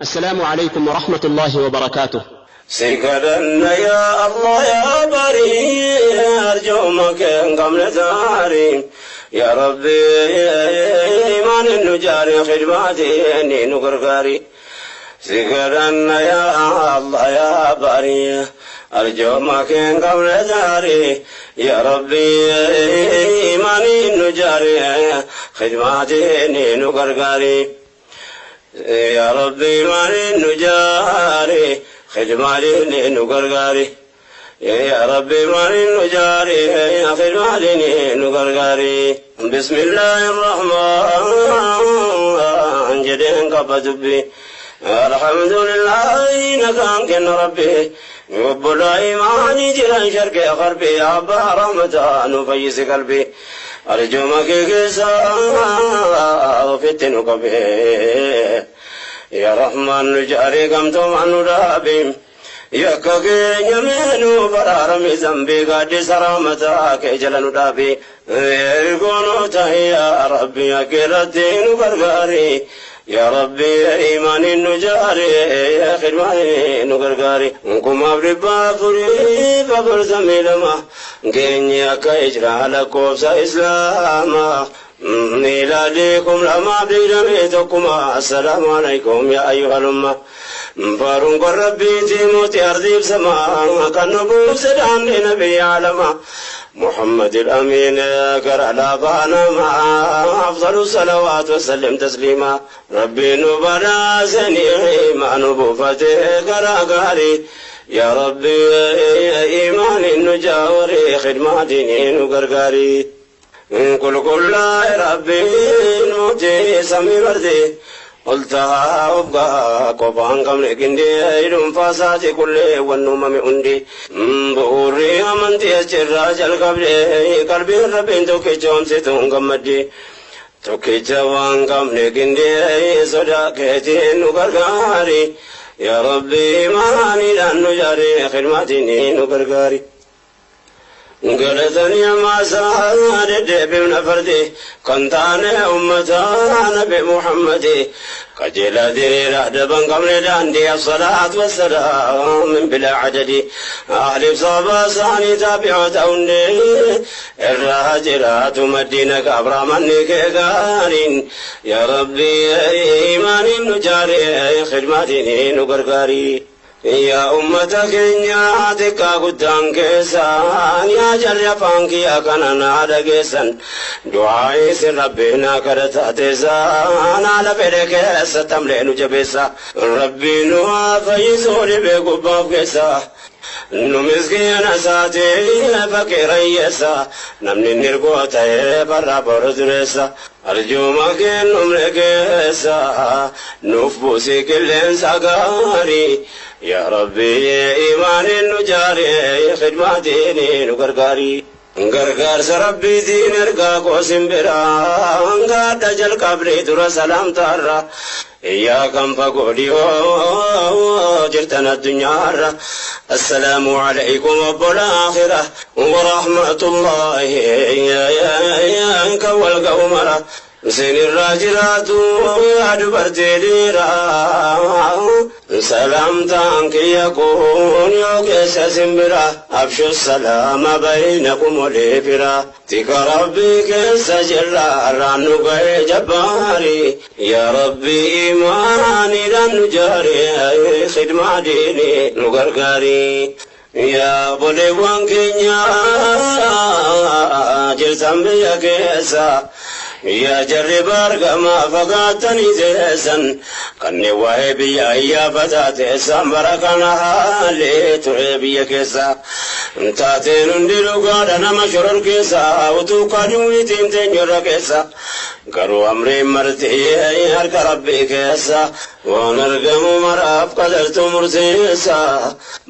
السلام عليكم ورحمة الله وبركاته. Si kadhanna yaa Allah yaa barii, arjooma kee hin qabne daarii. Yaa Rabbi, iimaanin nu jaari, khidmaatiin nu gargaari. Si kadhanna yaa Allah yaa barii, arjooma kee hin qabne daarii. Yaa Rabbi, iimaanin nu jaari, khidmaatiin nu gargaari. Yaa Rabbi, iimaanin nu jaari, khidmaatiin nu gargaari. Yaa Rabbi, iimaanin nu jaari, khidmaatiin nu gargaari. Bismillaahi Rahmaan jedheen qaba dubbi. Alhamdulillahi, nagaan kenna Rabbi. Obbolaa imaanii jiran sharqee qarbii, abbaa rahmataa nu fayyisi qalbii. Arjuma kee keessa ofitti nu qabee. Yaa Rahmaan, nu jaarii, gamtoomaan nu dhaabi. Yakka keenya mee baraarami, zambii gaaddisa rahmataa kee jala nu dhaabi. Ergoonoo tahi yaa Rabbi, akkiratti nu gargaari. Yaa Rabbi, imaaniin nu jaari, khidmaaniin nu gargaari. 1442 geenye akka ijraa lakkoofsa Islaamaa. Miilaadii 2021. Assalaamu alaikum yaa ayyuhal umma. Faaruun kun Rabbiiti, mootii ardiif samaa, kan nu buuse daandii nabiyya alamaa. محمد الأمين كر لا مع أفضل الصلوات وسلم تسليما. ربي نبرا سني ما نبوفته كرا. يا ربي، إيمان نجاوري، خدمة ديني نغرغاري. كل كل ربي موتي سمي بردي قلتها وابقى qophaan qabne gindee dhuunfaasaati kullee wannuumame hundi bu'uurri amantii achirraa jalqabde. Qalbiin Rabbiin tokkicha homsituun gammaddi, tokkicha waan qabne gindee sodaa keetiin nu gargaari. Yaa Rabbi, imaaniidhaan nu jaari, khidmaatiin nu gargaari. Galatanii amaasaa deddeebifna fardi kan taane ummata Nabi Muhammadi, qajeelaa diriiraa daban qabne daandii. Assalaatu wassalaam min bilaa cadadi ahliif sabaa isaanii taabi'oota hundee irraa jiraatu maddiina kabraamanni kee gaariin. Yaa Rabbi, imaaniin nu jaari, khidmaatiin nu gargaari. Yaa ummata keenya xiqqaa guddaan keessan, yaa jarri afaan kiyyaa kana naa dhageessan, du'aa isin Rabbiin kadhataa teessan, haala fedhe keessa tamlee nu jabeessa. Rabbiin nu haa fayyisuu dhibee gubbaaf keessa. Nu miskiina isaati faqiirayyeessa, namni nirgoo ta'ee barraa boru dureessa. Arjuma kennumne keessa nuuf buusii qilleensa gaarii. Yaa Rabbi, imaaniin nu jaari, khidmaatiin nu gargaari. Gargaarsa Rabbiitiin ergaa koo biraa gaadha jalqabnee dura salaamtaarra. Yaa kan fagoo dhiyoo jirtan addunyaarra. Assalaamu alaykum obbola aakhira wa rahmatullahi kan wal ga'u mara. Isinirraa jiraatu yaa dubartii dhiiraa. Salaamtaan kiyya kun yoo keessa simbira. Afshu salaama baynakum walii fira. Tika Rabbii keessa jirra, irraan nu ga'ee jabbaari. Yaa Rabbi, imaaniidhaan nu jaari, khidmaa diinii nu gargaari. Yaa obboleewwan keenya jirtan biyya keessa. Yaa jarri baargamaa fagaatanii teessan, kanneen waa'ee biyya iyyaafataa teessan, bara kana haalee ture biyya keessa. Taateen hundi dhugaadha, nama shoror keessa utuu kaduwiitiin teenyurra keessa. Garuu amriin marti harka Rabbii keessa, waan argamu maraaf qadartu murteessa.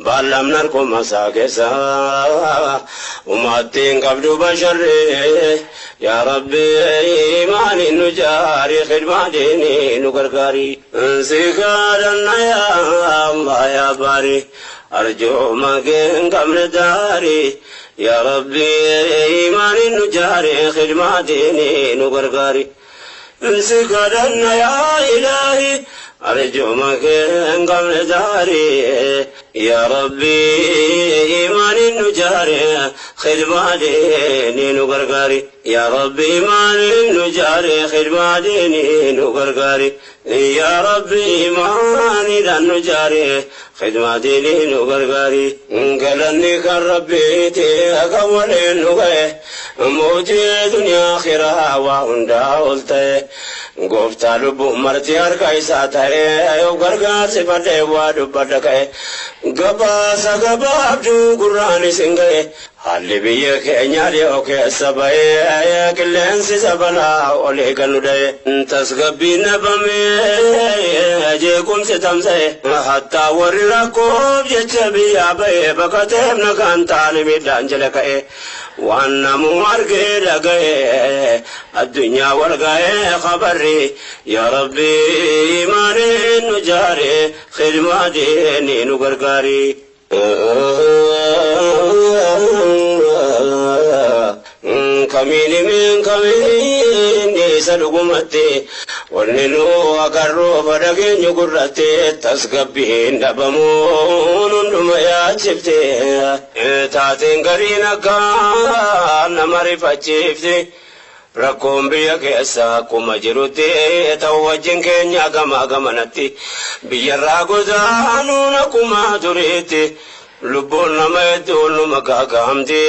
Baallamni harkuma isaa keessa, uummattiin qabdu basharree. Yaa Rabbi, imaaniin nu jaari, khidmaatiin nu gargaari. Si kadhanna yaa Allah yaa baari, arjooma kee hin qabne daari. Yaa Rabbi, imaaniin nu jaari, khidmaatiin nu gargaari. Si kadhanna yaa Ilaahi. Arjuma kee hin qabne daarii yaa rabbi imaaniin nu jaare khidmaa diinii nu gargaari yaa rabbi imaaniin nu jaare khidmaa diinii nu gargaari yaa rabbi imaaniidhaan nu jaare khidmaa diinii nu gargaari galanni kan rabbiiti akka waliin nu ga'e mootii duniyaa akhiraa waa hundaa ol ta'e gooftaa lubbuu marti harka isaa ta'e yoo gargaarsi fadhee waa dubbadha ka'e gabaasa gabaabduu gurraan isin ga'e haalli biyya keenyaa dhiyoo keessa ba'ee qilleensi sabanaa olii ganu dha'e tasgabbiin dhabamee jeequmsi tamsa'e hattaa warri rakkoof jecha biyyaa ba'e baqateef nagaan taane miidhaan jala ka'e waan namuu argee dhaga'e addunyaa wal ga'ee khabarri yaa rabbi imaaniin nu jaare khidmaa diinii nu gargaari. Kamiin min kamiin isa dhugumatti wanni nu agarru dhageenyu gurratti tasgabbiin dhabamuun hunduma yaachifte taateen gariin akka nama rifachiifte rakkoon biyya keessa akkuma jirutti ta'u wajjin keenya gama gamanatti biyyarraa godaanuun akkuma duriitti lubbuun nama hedduun numa gaagaamti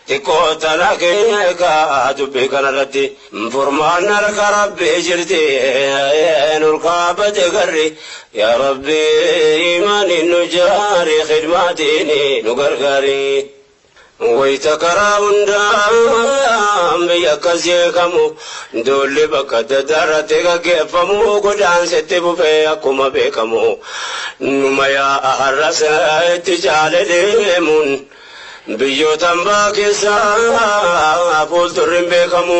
xiqqoo tana keekaa dubbii kanarratti furmaan harka rabbii jirti nurkaabate garri yaa rabbi imaaniin nu jaari khidmaatiin nu gargaari. Wayita karaa hundaan biyya akkas jeeqamu doolli bakka adda addaarratti gaggeeffamu godaansitti bufee akkuma beekamu numa yaa'a har'as itti caale deemuun biyyoota hambaa keessaa fuuldurri hin beekamu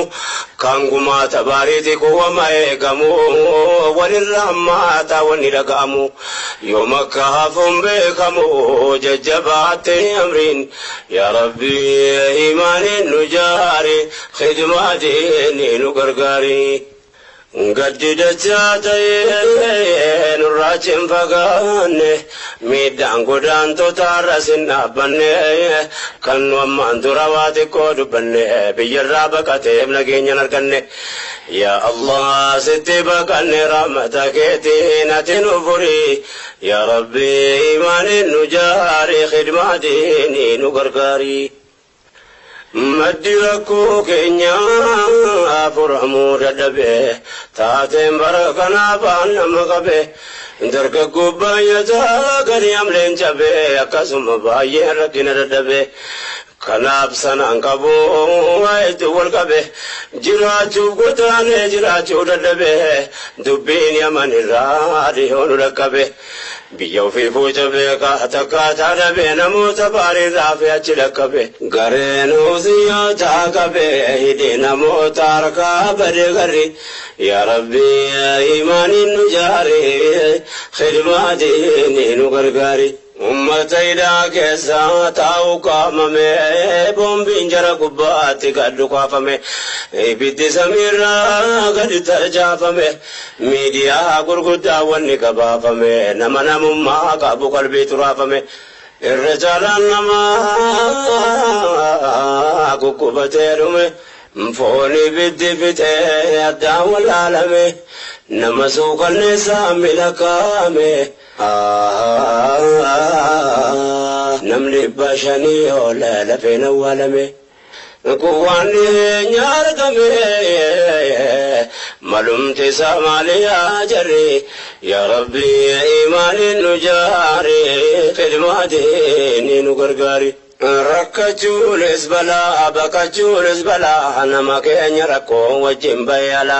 kan gumaata baariiti kuwama eegamu walirra hammaata wanni dhaga'amu yoom akka hafuun beekamu jajjabaatte amriin yaa rabbi imaaniin nu jaari khidmaa diinii nu gargaari. Gaddi dachaa ta'ee nurraa hin fagaanne miidhaan godaantota har'as hin dhaabbanne kan nu ammaan dura waa xiqqoo dubbanne biyyarraa baqateef nageenya hin arganne yaa Allah sitti baqanne rahmata keetiin ati nu furi yaa rabbi imaaniin nu jaari khidmaa diinii nu gargaari. Maddi rakkoo keenyaa furamuu dadhabe taateen bara kanaaf nama qabe dargaggoo baay'ataa gadi amleen cabe akkasuma baay'een rakkina dadhabe kanaaf sanaan qabu waa hedduu wal qabe jiraachuuf gotaanee jiraachuu dadhabe dubbiin yaman irraa dhiyoo nu dhaqqabe. Biyya ofii fuucha beekaa takkaataa dhabe namoota baariirraa fi achi dhaqqabe gareen husiyyoota qabe hidhi namoota harkaa bade garri yaa rabbi imaaniin nu jaari khidmaa diinii nu gargaari. Ummata hidhaa keessa taa'u qaamame boombiin jara gubbaatti gad dhukaafame ibiddi samiirraa gadi tarjaafame miidiyaa gurguddaa wanni gabaafame nama namummaa qabu qalbii turaafame irra caalaan namaa guggubatee dhume foon ibiddi fixee addaan wallaalame nama suukanneessaa milakaame. Namni 500 ol lafeen awwaalame kuwaan dhiyeenya argame malumti isaa maaliyaa jarri yaa rabbi imaaniin nu jaari khidmaa diinii nu gargaari. Rakkachuunis balaa baqachuunis balaa nama keenya rakkoo wajjin bayyala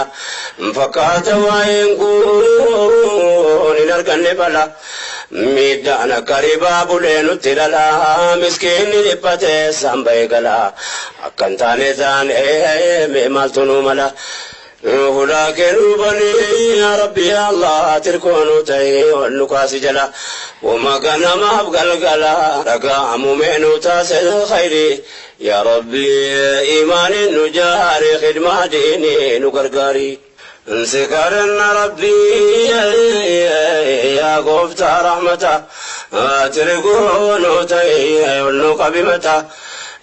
fakkaata waa'een kun hin arganne balaa miidhaan akka ribaa bulee nutti dhala miskiinni dhiphatee samba'ee gala akka hin taane taane mee maaltu nu mala. Hulaa kennuu banii yaa rabbi yaa Allah tirkoonuu ta'ee ol nu kaasi jala wama ganamaaf galgala dhaga'amu meenuu taasisa khayri yaa rabbi imaaniin nu jaari khidmaa diinii nu gargaari. انسكرنا ربي يا غفت رحمته اتركون تي ونقبمته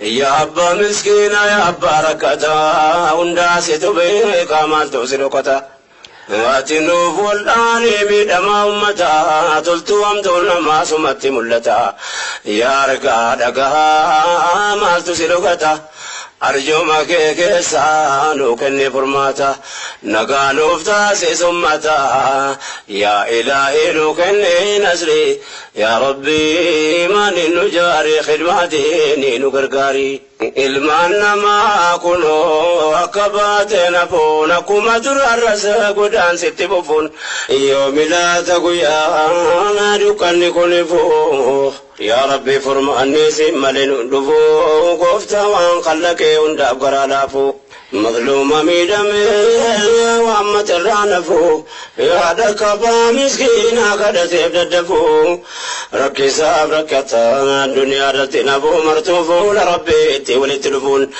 يا أبا مسكينة يا أبا ركتا ونداسي تبيك ما توسلكتا واتنوف والآني ميدما أمتا تلتو أمتون ما سمت ملتا يا ركا دقها ما توسلكتا أرجو ما كيسا نوكني فرماتا نقالوف تاسيس أمتا يا إلهي نوكني نسري يا ربي ما نجاري خدمتي نقرقاري ilmaan namaa kunoo akka baate nafuun akkuma durarras godaan sitti bufuun yoo milaata guyyaa dukkanni kun ifuu yaa rabbi furmaanni si malee nu dhufuu gooftaa waan kallaqee hundaaf garaa laafuu مظلوم ميدمي وعمة الرانفو يا دكبا مسكينة قد تبددفو ركسا بركتا الدنيا رتنفو مرتوفو لربي ولتلفون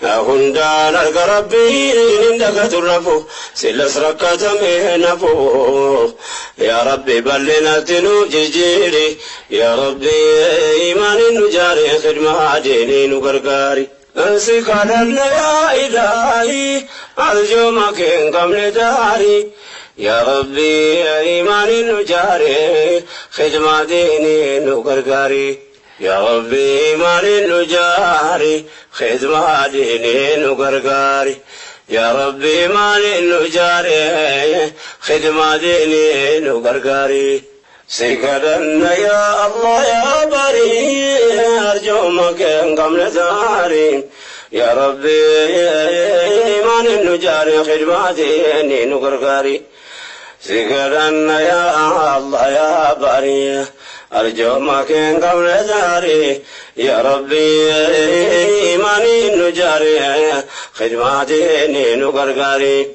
هندان ربي عندك ترفو سلس ركتا مهنفو يا ربي بلنا تنو جيجيري يا ربي إيمان نجاري خدمة ديني نقرقاري سكرنا يا إلهي أرجو ما كن قبل داري يا ربي إيمان نجاري خدمة ديني نقرقاري يا ربي إيمان نجاري خدمة ديني نقرقاري يا ربي إيمان نجاري خدمة ديني نقرقاري سكرنا يا الله يا بري أرجو ما كان قبل داري يا ربي إيمان النجاري خدمتي نقرقاري سكرنا يا الله يا بري أرجو ما كان قبل داري يا ربي إيمان النجاري خدمتي نقرقاري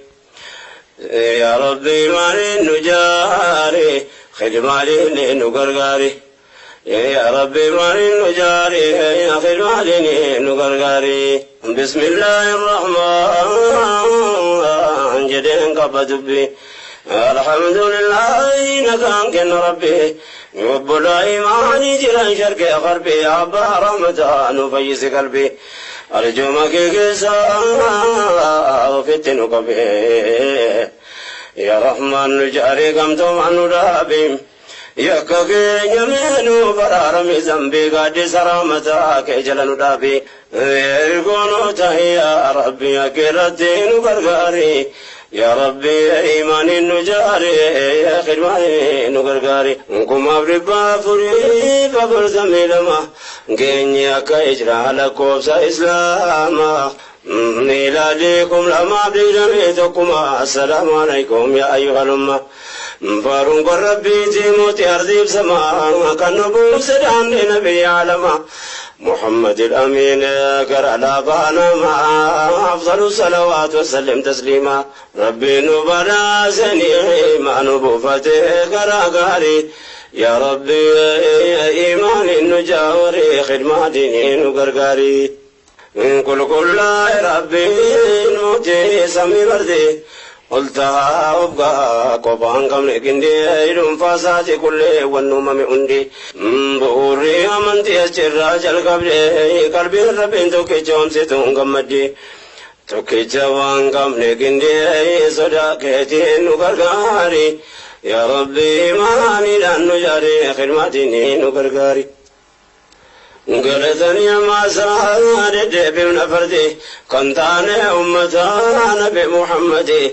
يا ربي إيمان النجاري خدمالي نقرقاري يا ربي مالي نجاري يا خدمالي نقرقاري بسم الله الرحمن جدين قبضبي الحمد لله نكان ربي رب الإيمان جيران شرقي غربي أبا رمضان فيس قلبي أرجو ما كيسا وفتن قبي يا رحمن جاري قمتم عن رابي يا كغين يمينو برارمي ذنبي قد سرامتك جلن رابي يرقونو تهي يا ربي يا كردين وقرقاري يا ربي إيمان النجاري يا خدماني نقرقاري نقوم أبربا فري فبر زميلما كينيا كإجرا لكوبس إسلاما ميلادكم لما بلميتكم السلام عليكم يا أيها الأمة فارون ربي تيموت أرضي بسماء كالنبوم سدان لنبي عالما محمد الأمين قرأ لابانا مع أفضل الصلوات وسلم تسليما ربي نبنا سني ما نبوفته قرأ قاري يا ربي إيمان النجاوري خدمة ديني نقرقاري كل كل ربي نوتي سمي بردي قلتها أبقى قبان قمل كندي إلهم فاساتي كل والنوم مئندي بوري أمنتي أسجر جل قبلي قلبي ربي توكي جوم ستون قمدي توكي جوان قمل كندي صداقتي نقرقاري يا ربي ماني لأنه جاري خدمتي نقرقاري قلتني ما سرى بن فردي كنتان أمتان بمحمد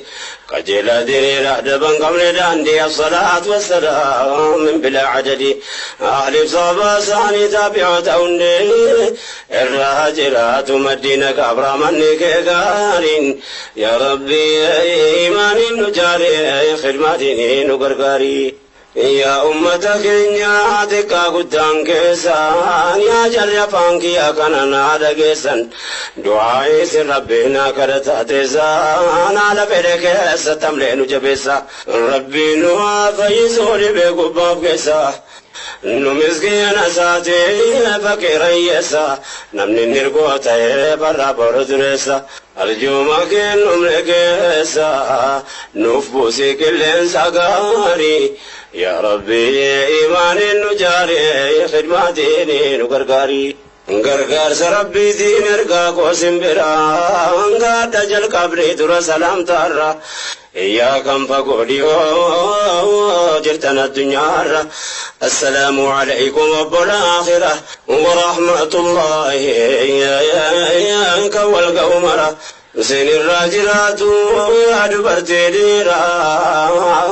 قجل ديري رهدبا قبل داندي الصلاة والسلام من بلا عدد أهل صبا ساني تابعة أوندي الراجلات مدينة كبرى منك غارين يا ربي إيمان نجاري خدمتي نقرقاري يا أمتك يا تكا قدام كيسان يا جل فانك يا كننا دقيسان دعائي سر ربنا كرتا تيسان على فريك ستملين جبسا ربي نوا فيزوري بقباب كيسا نمسكين ساتي فقير يسا Namni nirgoo ta'ee barraa boru dureessa. Arjooma kennumne keessa nuuf buusii qilleensa gaarii. Yaa Rabbi imaaniin nu jaaree khidmaatiin nu gargaarii. Gargaarsa Rabbiitiin ergaa koo simbiraan gaadha jalqabnee dura salaamtaarra. Yaa kan fagoo dhiyoo jirtan addunyaarra. Assalaamu alaykum obbola aakhira wa rahmatullaahi kan wal ga'u mara. Isinirraa jiraatu yaa dubartii dhiiraa.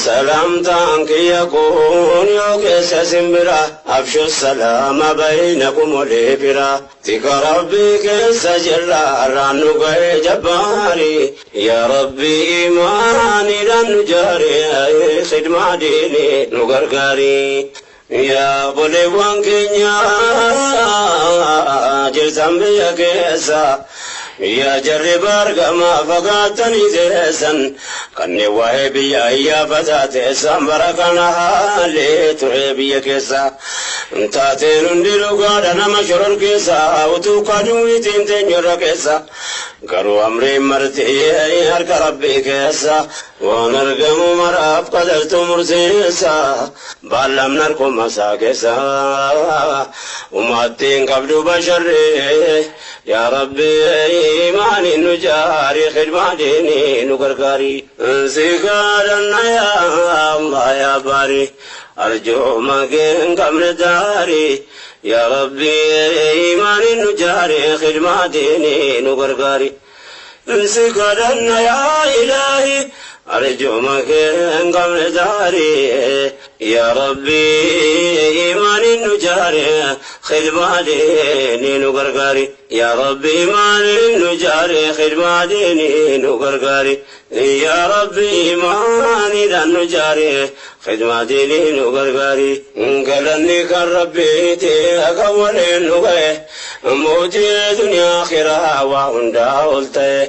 Salaamtaan kiyya kun yoo keessa simbira. Abshu salaama baynakum walii bira. Tika Rabbii keessa jirra irraan nu ga'e jabbaari. Yaa Rabbi imaaniidhaan nu jaari khidmaa diini nu gargaari. Yaa obboleewwan keenya jirtan biyya keessa. Yaa jarri baargamaa fagaatanii teessan kanneen waa'ee biyya iyyaafataa teessan bara kana haalee ture biyya keessa. Taateen hundi dhugaadha nama shoror keessa utuu kaduutiin teenyurra keessa. Garuu amriin marti harka Rabbii keessa waan argamu maraaf qadartu murteessa. Baallamni harkuma isaa keessa uummattiin qabdu basharree. Yaa Rabbi imaaniin nu jaari khidmaatiin nu gargaari. Si kadhanna yaa Allah yaa baari arjooma kee hin qabne daari. Yaa Rabbi imaaniin nu jaari khidmaatiin nu gargaari. Si kadhanna yaa Ilaahi arjooma kee hin qabne daari. Yaa Rabbi imaaniin nu jaari khidmaatiin nu gargaari. Yaa Rabbi imaaniin nu jaari khidmaatiin nu gargaari. Yaa Rabbi imaaniidhaan nu jaari khidmaatiin nu gargaari. Galanni kan Rabbiiti akka waliin nu ga'e mootii duniyaa akhiraa waa hundaa ol ta'e.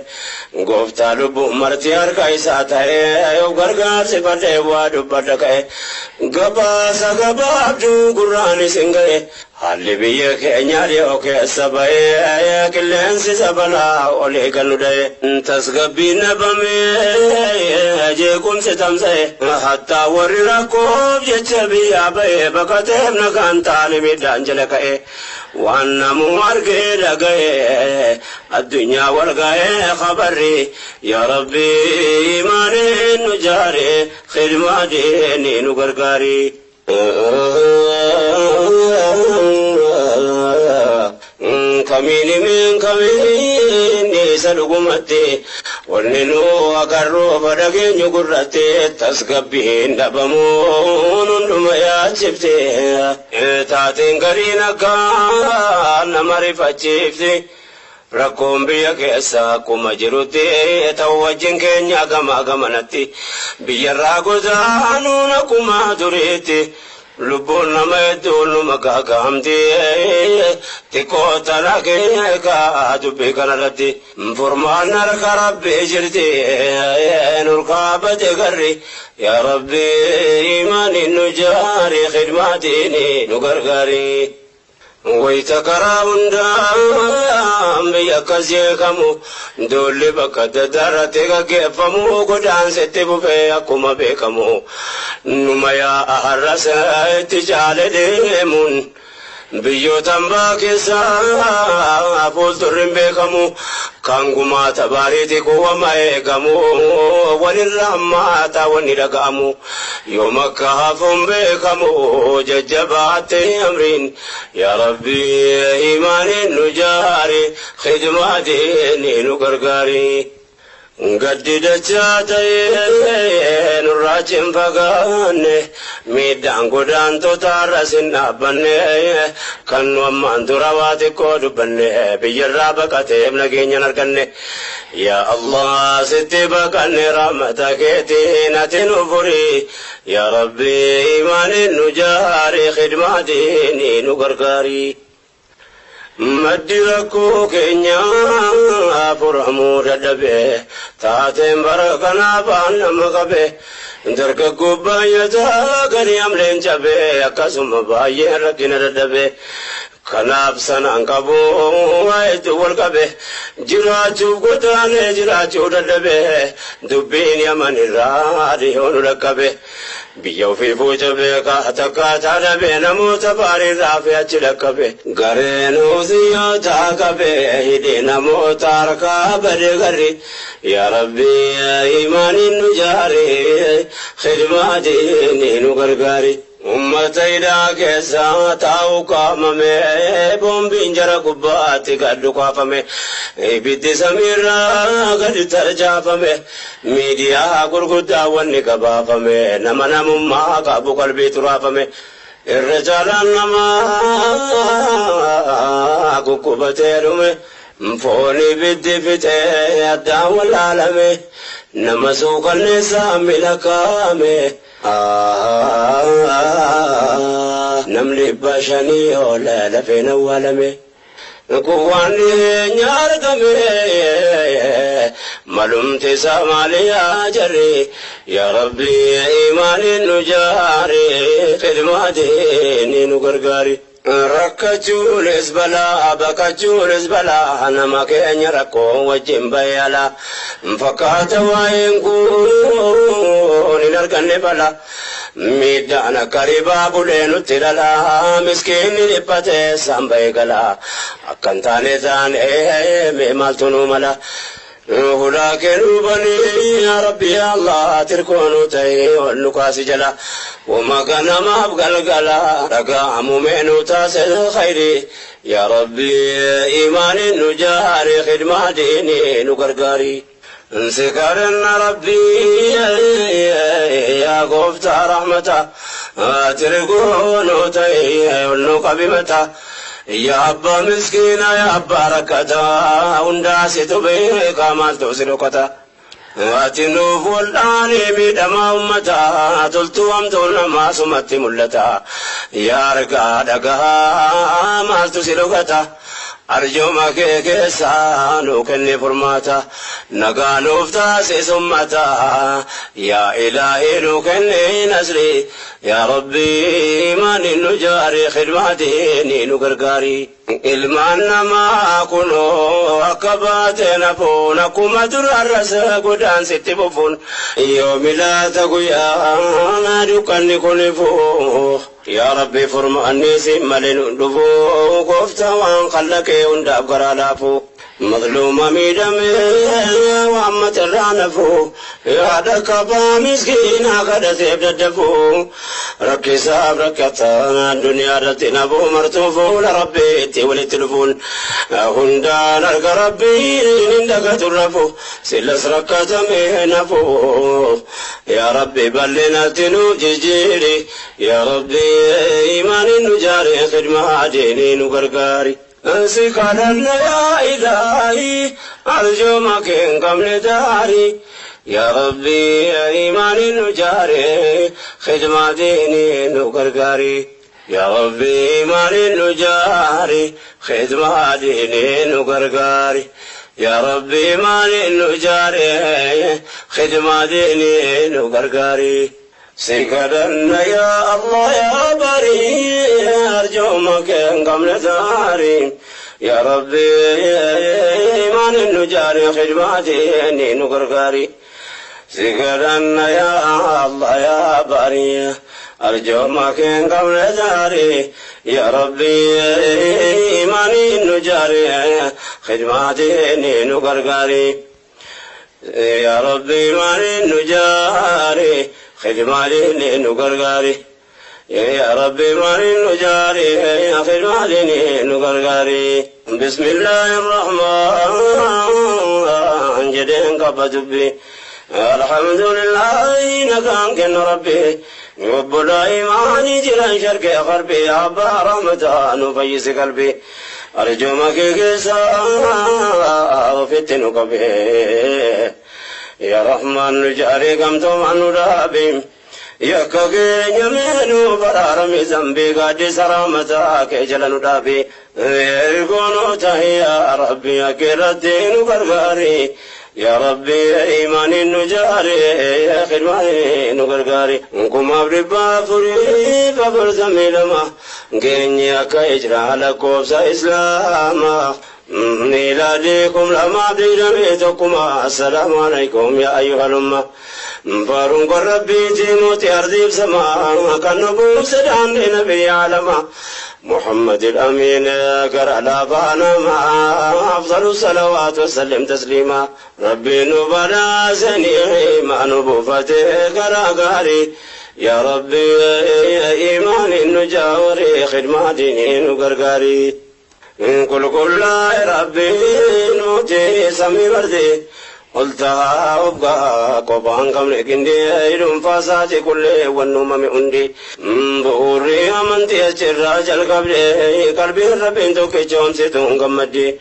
Gooftaa lubbuu marti harka isaa ta'e yoo gargaarsi fadhee waa dubbadha ka'e. Gabaasa gabaabduu gurraan isin ga'e. Haalli biyya keenyaa dhiyoo keessa ba'ee qilleensi sabalaa olii kan nu dha'e. Tasgabbiin dhabamee jeequmsi tamsa'e. Hattaa warri rakkoof jecha biyyaa ba'e baqateef nagaan taane miidhaan jala ka'e. Waan namuu argee dhaga'e addunyaa wal ga'ee khabarri. Yaa Rabbi imaaniin nu jaare khidmaatiin nu gargaari. Kamiin min kamiin isa dhugumatti wanni nu agarru dhageenyu gurratti tasgabbiin dhabamuun hunduma yaachifte. Taateen gariin akka nama rifachiifte. Rakkoon biyya keessa akkuma jirutti ta'u wajjin keenya gama gamanatti biyyarraa godaanuun akkuma duriitti. Lubbuun nama hedduun numa gaagaamti xiqqoo tana keeka dubbii kanarratti. Furmaan harka Rabbii jirti nurkaa bade garri. Yaa Rabbi imaaniin nu jaari khidmaatiin nu gargaari. Wayita karaa hundaan biyya akkas jeeqamu duulli bakka adda addaa irratti gaggeeffamu godaansitti bufee akkuma beekamu. Numa yaa'a har'as itti caale deemuun biyyoota hambaa keessaa fuuldurri hin beekamu. Kan gumaata baariiti kuwama eegamu walirra hammaata wanni dhaga'amu. Yoom akka hafuun beekamu jajjabaatte amriin. Yaa Rabbi imaaniin nu jaari khidmaatiin nu gargaari. Gaddi dachaa ta'ee nurraa hin fagaanne miidhaan godaantota irras hin dhaabbanne kan nu ammaan dura waa xiqqoo dubbanne biyyarraa baqateef nageenya hin arganne. Yaa Allah sitti baqanne rahmata keetiin ati nu furi. Yaa Rabbi imaaniin nu jaari khidmaatiin nu gargaari. Maddi rakkoo keenyaa furamuu dadhabe taateen bara kanaaf nama qabe. Dargaggoo baay'ataa gadi amleen cabe akkasuma baay'een rakkina dadhabe. Kanaaf sanaan qabu waa hedduu wal qabe jiraachuuf godaanee jiraachuu dadhabe dubbiin Yaman irraa dhiyoo nu dhaqqabe biyya ofii fuuca beekaa takkaataa dhabe namoota baariirraa fi achi dhaqqabe gareen husiyoota qabe hidhi namoota harkaa bade garri yaa Rabbi imaaniin nu jaari khidmaa diinii nu gargaari. Ummata hidhaa keessa taa'u kaamame boombiin jara gubbaatti gad dhukaafame ibiddi samiirraa gadi tarcaafame miidiyaa gurguddaa wanni gabaafame nama namummaa qabu qalbii turaafame irra caalaan namaa guggubatee dhume foon ibiddi fixee addaan wallaalame nama suukanneessaa milakaame. Namni 500 ol lafeen awwaalame. Kuwaan dhiyeenya argame malumti isaa maali yaa jarri yaa Rabbi imaaniin nu jaari khidmaa diinii nu gargaari. Rakkachuunis balaa baqachuunis balaa nama keenya rakkoo wajjin bayyala fakkaata waa'een kun hin arganne bala miidhaan akka ribaa bulee nutti dhala miskiinni dhiphatee samba'ee gala akkan taane taane mee maaltu nu mala. Hulaa kennuu banii yaa Rabbi yaa Allah tirkoonuu ta'ee ol nu kaasi jala wama ganamaaf galgala dhaga'amu meenuu taasise khayri yaa Rabbi imaaniin nu jaari khidmaa diinii nu gargaari. Sikaranna Rabbi yaa gooftaa rahmata tirkoonuu ta'ee ol nu qabimata. Yaa abbaa miskiina yaa abbaa rakkataa hundaa situ beekaa maaltu si dhokata. Ati nuuf wal'aanee miidhamaa uummataa toltuu hamtuu namaa sumatti mul'ata. Yaa argaa dhagahaa maaltu si dhokata. Arjooma kee keessaa nuu kenni furmaata nagaa nuuf taasisi ummata yaa ilaahii nuu kenni nasri yaa Rabbi imaaniin nu jaari khidmaa diinii nu gargaari. Ilmaan namaa kunoo akka baate nafuun akkuma durarras godaansitti fufuun yoo milaata guyyaa dukkanni kun ifuu yaa Rabbi furmaanni si malee nu dhufuu gooftaa waan khallaqee hundaaf garaa laafu. Mazluuma miidhamee waan matarraa nafu yaada qabaa miskiinaa kadhateef daddafu rakkisaaf rakkataa duniyaa irratti nafuu martuu fuula Rabbiitti walitti dhufuun hundaan arga Rabbiin hin dagatu rafu silas rakkatamee nafu yaa Rabbi bal'inatti nuuf jijjiiri yaa Rabbi imaaniin nu jaari khidmaa diinii nu gargaari. Sikadhanna yaa ilaahi arjooma kee hin qabne daari yaa Rabbi imaaniin nu jaari khidmaa diinii nu gargaari. Yaa Rabbi imaaniin nu jaari khidmaa diinii nu gargaari. Yaa Rabbi imaaniin nu jaari khidmaa diinii nu gargaari. Sikadhanna yaa Allah yaa bari arjooma kee hin qabne daari yaa Rabbi imaaniin nu jaari khidmaa diinii nu gargaari. Sikadhanna yaa Allah yaa bari arjooma kee hin qabne daari yaa Rabbi imaaniin nu jaari khidmaa diinii nu gargaari. Yaa Rabbi imaaniin nu jaari khidmaa diinii nu gargaari. Yaa Rabbi imaaniin nu jaari khidmaa diinii nu gargaari. Bismillaahi rahmaan jedheen qaba dubbi. Alhamdulillaahi nagaan kenna Rabbi. Obbolaa imaanii jiran sharqee qarbii abbaa rahmataa nu fayyisi qalbii. Arjooma kee keessaa ofitti nu qabee. Yaa Rahmaan nu jaarii gamtoomaan nu dhaabi. Yakka keenya meenuu baraarami zambii gaaddisa rahmataa kee jala nu dhaabi. Ergoonoo tahi yaa Rabbi akka irratti nu gargaari. Yaa Rabbi imaaniin nu jaari khidmaanii nu gargaari. 1442. Geenye akka hijraa lakkoofsa Islaamaa. ميلادكم لما 21. السلام عليكم يا أيها الأمة. فارون ربي تيموتي أرضي بسماء كان نبوم سدان نبي عالما محمد الأمين قرأ لا ما أفضل الصلوات وسلم تسليما. ربي نبلا سني ما نبوفته قرأ قاري. يا ربي إيمان نجاوري خدمة ديني نقرقاري. كل كل ربي نوتي سمي بردي قلتها أبقى قبان قبل كندي فاساتي كل والنوم مئندي بوري أمنتي الراجل قبل قلبي ربي توكي جوم ستون قمدي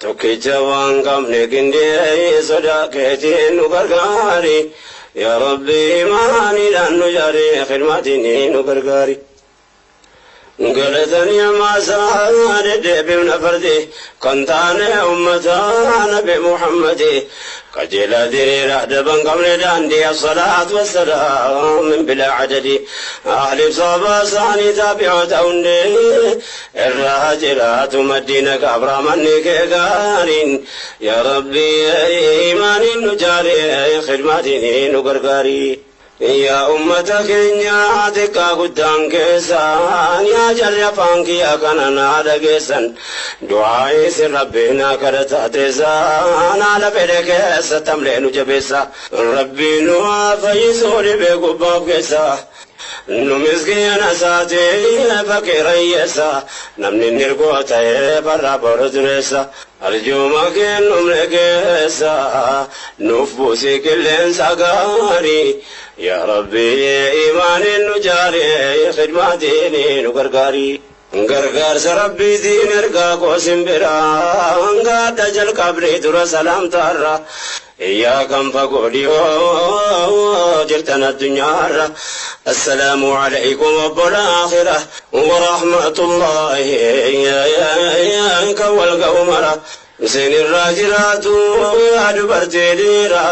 توكي جوان قبل كندي صداقتي نقرقاري. يا ربي ماني لأن جاري خدمتي نقرقاري. قلتني ما سارد بمن فردي كنتان أمتان بمحمد قجل دري رعد بن قبل داندي الصلاة والسلام من بلا عدد. أهل صبا ساني تابع توني الراجلات مدينة كبر منك قارين. يا ربي إيمان نجاري خدمتي نقرقاري. يا أمتك إنيا تكا قدام كيسان يا جل فانك يا كنانا دقيسان دعائي سر ربنا كرتا تيسان على فدك ستملين جبسا ربي نوا فيسوري بقباب كيسا نمسكين ساتي فقير يسا نمني نرقوتا برا بردرسا أرجو ما كن نملكسا نفوسي كل سقاري. يا ربي إيمان نجاري خدمة ديني نقرقاري. غرغر ربي دين ارقا قوسم برا قاد جل قبري در سلام تارا. يا كم فقولي جرتنا الدنيا. السلام عليكم وبالآخرة ورحمة الله يا كول قومرة سن الراجلات يا دبرتي ديرا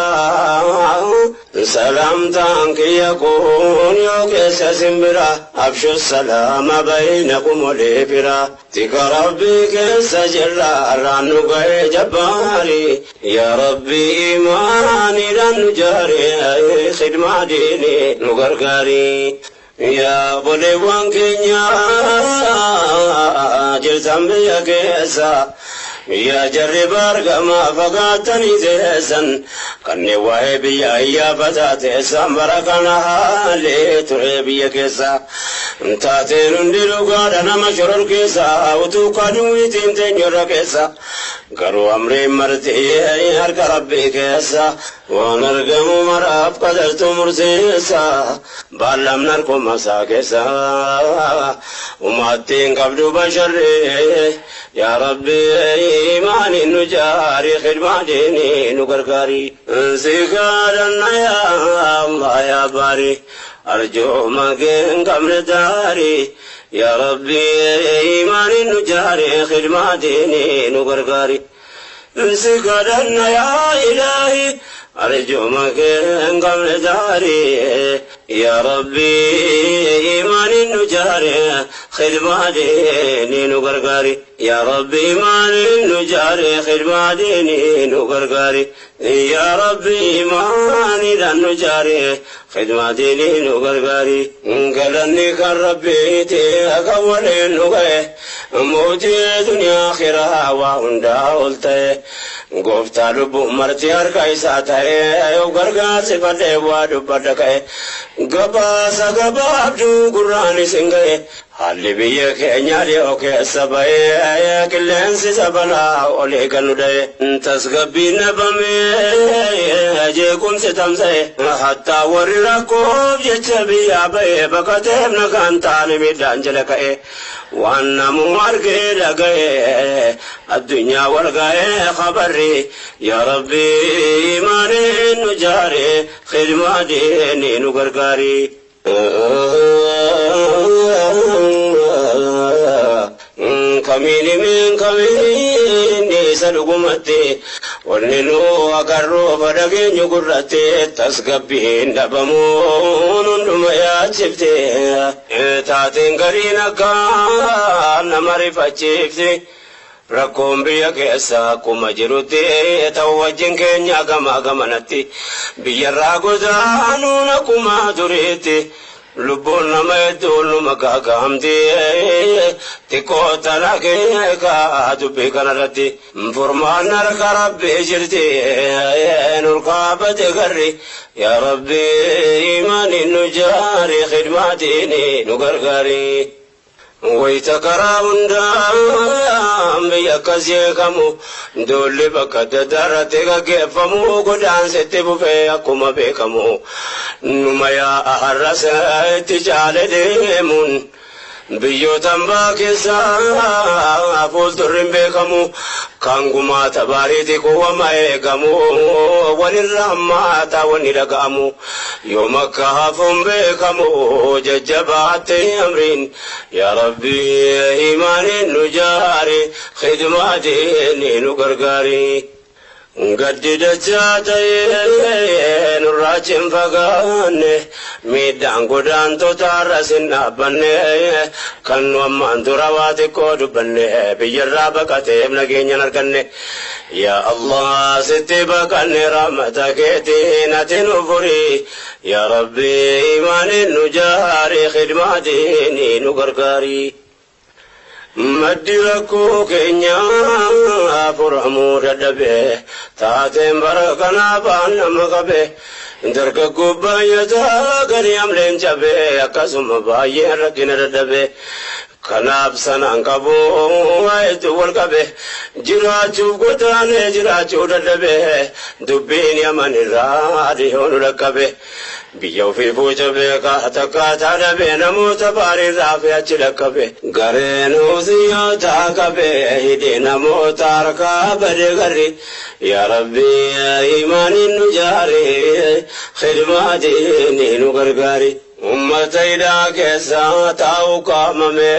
سلام تانك يكون يوكس سمبرا أبشو السلام بينكم وليبرا تك ربي كسجرا رانو جباري. يا ربي إيماني لن جاري خدمة ديني نقرقاري. يا بوليوان كينيا جرتان بيا كيسا يا جرب أرقما فقاتني تيسا كني وهبي يا فتاتيسا بركنا حالي تربي كيسا تاتين دلو قادنا مشرور كيسا وتوقدو يتين تنير كيسا قرو أمري مرتي هرك ربي كيسا ونرقم مراب قدرت مرسيسا بالم نركم مسا كيسا وماتين قبل بشري. يا ربي إيماني نجاري خدمة ديني نقرقاري. سيقالنا يا الله يا باري أرجو ما كن قبل داري. يا ربي إيماني نجاري خدمة ديني نقرقاري. سيقالنا يا إلهي أرجو ما كن قبل داري. يا ربي إيماني نجاري خدمة ديني نقرقاري. يا ربي إيماني نجاري خدمة ديني نقرقاري. يا ربي إيماني نجاري خدمة ديني نقرقاري. قالني كان ربي تأكول نقي موتي دنيا آخرة وهندا قلتي قفت لب مرتي أركيسا تأي وقرقا سفتي ودبتك قباس قبابدو قراني سنقي حالي بيا كينيا ليوكي سباي كلين سبنا أولي كنودي تسقبي نبمي جيكم ستمسي حتى ورراكوب جتبي أبي بكتب نكان تاني ميدان جلكي وانا ماركي لقي الدنيا ورقاي خبري. يا ربي إيماني نجاري خدمة ديني نقرقاري. كمين من كمين سلقمتي Wanni nu agarruu fadhageenyu gurratti tasgabbiin dhabamuun hunduma yaachifte. Taateen gariin akka nama rifachiifte. Rakkoon biyya keessa akkuma jirutti ta'u wajjin keenya gama gamanatti biyyarraa godaanuun akkuma duriitti. Lubbuun nama hedduun numa gaagaamti xiqqoo tana keeka dubbii kanarratti furmaan harka rabbii jirti nurkaabate garri yaa rabbi imaaniin nu jaari khidmaatiin nu gargaari. Wayita karaa hundaan biyya akkas jeeqamu doolli bakka adda addaa irratti gaggeeffamu godaansitti bufee akkuma beekamu numa yaa'a har'as itti caale deemuun biyyoota hambaa keessaa fuuldurri hin beekamu kan gumaata baariiti kuwama eegamu walirra hammaata wanni dhaga'amu yoom akka hafuun beekamu jajjabaatte amriin yaa rabbi imaaniin nu jaari khidmaatiin nu gargaari. Gaddi dachaa ta'ee nurraa hin fagaanne miidhaan godaantota har'as hin dhaabbanne kan nu ammaan dura waa xiqqoo dubbanne biyyarraa baqateef nageenya hin arganne. Yaa Allah sitti baqanne rahmata keetiin ati nu furi yaa Rabbi imaaniin nu jaari khidmaatiin nu gargaari. Maddi rakkoo keenyaa furamuu dadhabe taateen bara kanaa baan nama qabe dargaggoo baay'ataa gadi amleen cabe akkasuma baay'een rakkina dadhabe. Kanaaf sanaan qabu waa'eetu wal qabe jiraachuuf godaanee jiraachuu dadhabe dubbiin yaman irraa dhiyoo nu dhaqqabe. Biyya ofii fuuca beekaa takkaataa dhabe namoota baariirraa fi achi dhaqqabe. Gareen husiyyoota qabe hidhee namoota harkaa bade garri. Yaa Rabbi imaaniin nu jaari khidmaatiin nu gargaari. Ummata hidhaa keessa taa'u qaamame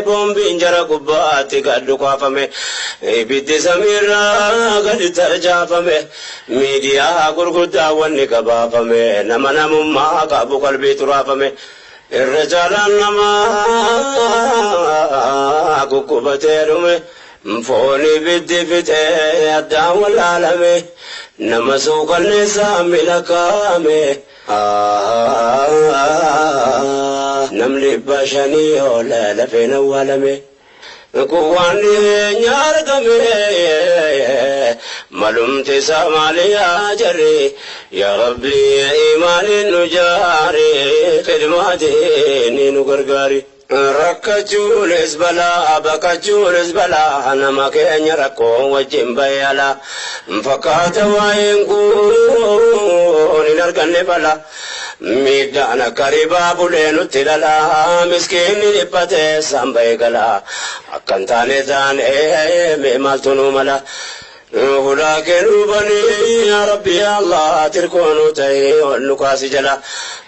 boombiin jara gubbaatti gad dhukaafame ibiddi samiirraa gadi tarjaafame miidiyaa gurguddaa wanni gabaafame nama namummaa qabu qalbii turaafame irra caalaan namaa guggubatee dhume foon ibiddi fixee addaan wallaalame nama suukanneessaa miila kaa'ame. Namni 500 ol lafeen awwaalame. Kun waan dhiyeenya argame malumti isaa maali yaa jarri yaa Rabbi imaaniin nu jaari khidmaatiin nu gargaari. Rakkachuunis balaa baqachuunis balaa nama keenya rakkoo wajjin bayyala fakkaata waa'een kun hin arganne bala miidhaan akka ribaa bulee nutti lala miskiinni dhiphatee isaan bahee gala akkan taane taane mee maaltu nu mala. Hulaa kennuu banii yaa Rabbi yaa Allah tirkoonuu ta'ee ol nu kaasi jala